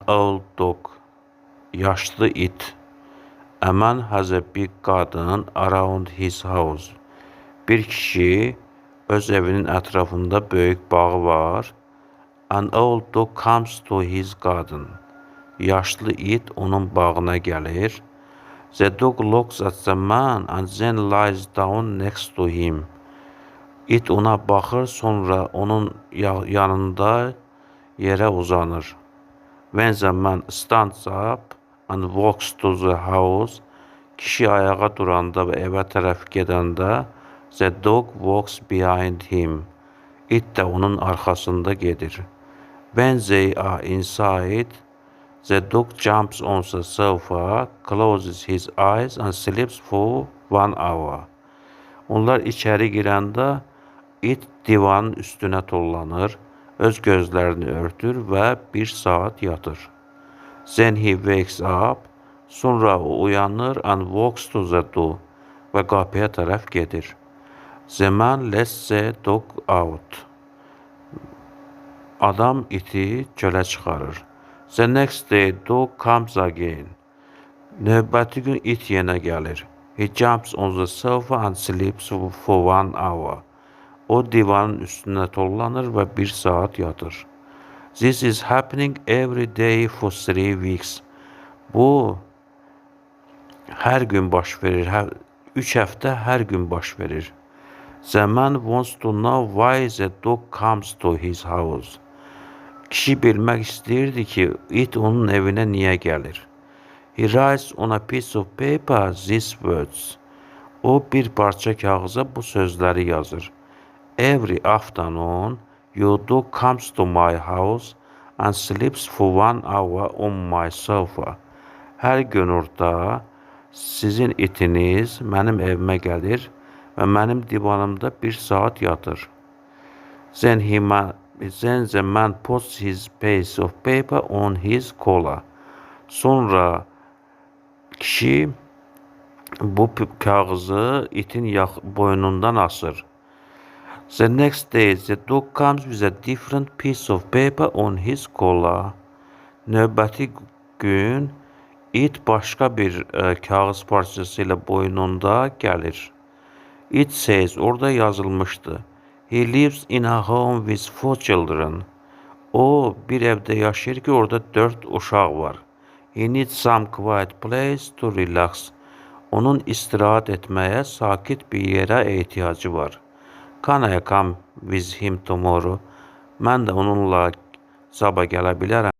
Old dog. Yaşlı it. A man has a big garden around his house. Bir kişi öz evinin ətrafında böyük bağı var. An old dog comes to his garden. Yaşlı it onun bağına gəlir. The dog looks at the man and then lies down next to him. İt ona baxır, sonra onun yanında yerə uzanır. When the man stands up and walks to the house, kişi ayağa duranda və evə tərəf gedəndə, the dog walks behind him. İt də onun arxasında gedir. When they are inside, the dog jumps on the sofa, closes his eyes and sleeps for one hour. Onlar içəri girəndə it divanın üstünə tullanır, öz gözlərini örtür və bir saat yatır. Then he wakes up, sonra o uyanır and walks to the door və qapıya tərəf gedir. The man lets the dog out. Adam iti çölə çıxarır. The next day dog comes again. Növbəti gün it yenə gəlir. He jumps on the sofa and sleeps for one hour. O divanın üstünə tullanır və bir saat yatır. This is happening every day for 3 weeks. Bu hər gün baş verir. 3 həftə hər gün baş verir. The man wants to know why the dog comes to his house. Kişi bilmək istəyirdi ki, it onun evinə niyə gəlir. He writes on a piece of paper these words. O bir parça kağıza bu sözləri yazır. "Every afternoon your dog comes to my house and sleeps for one hour on my sofa." Hər günorta sizin itiniz mənim evimə gəlir və mənim divanımda bir saat yatır. Then the man puts his piece of paper on his collar. Sonra kişi bu kağızı itin boynundan asır. The next day the dog comes with a different piece of paper on his collar. Növbəti gün it başqa bir kağız parçası ilə boynunda gəlir. It says, orada yazılmışdı: "He lives in a home with four children." O bir evdə yaşayır ki, orada dörd uşaq var. He needs some quiet place to relax. Onun istirahət etməyə sakit bir yerə ehtiyacı var. Can I come with him tomorrow? Mən də onunla sabah gələ bilərəm.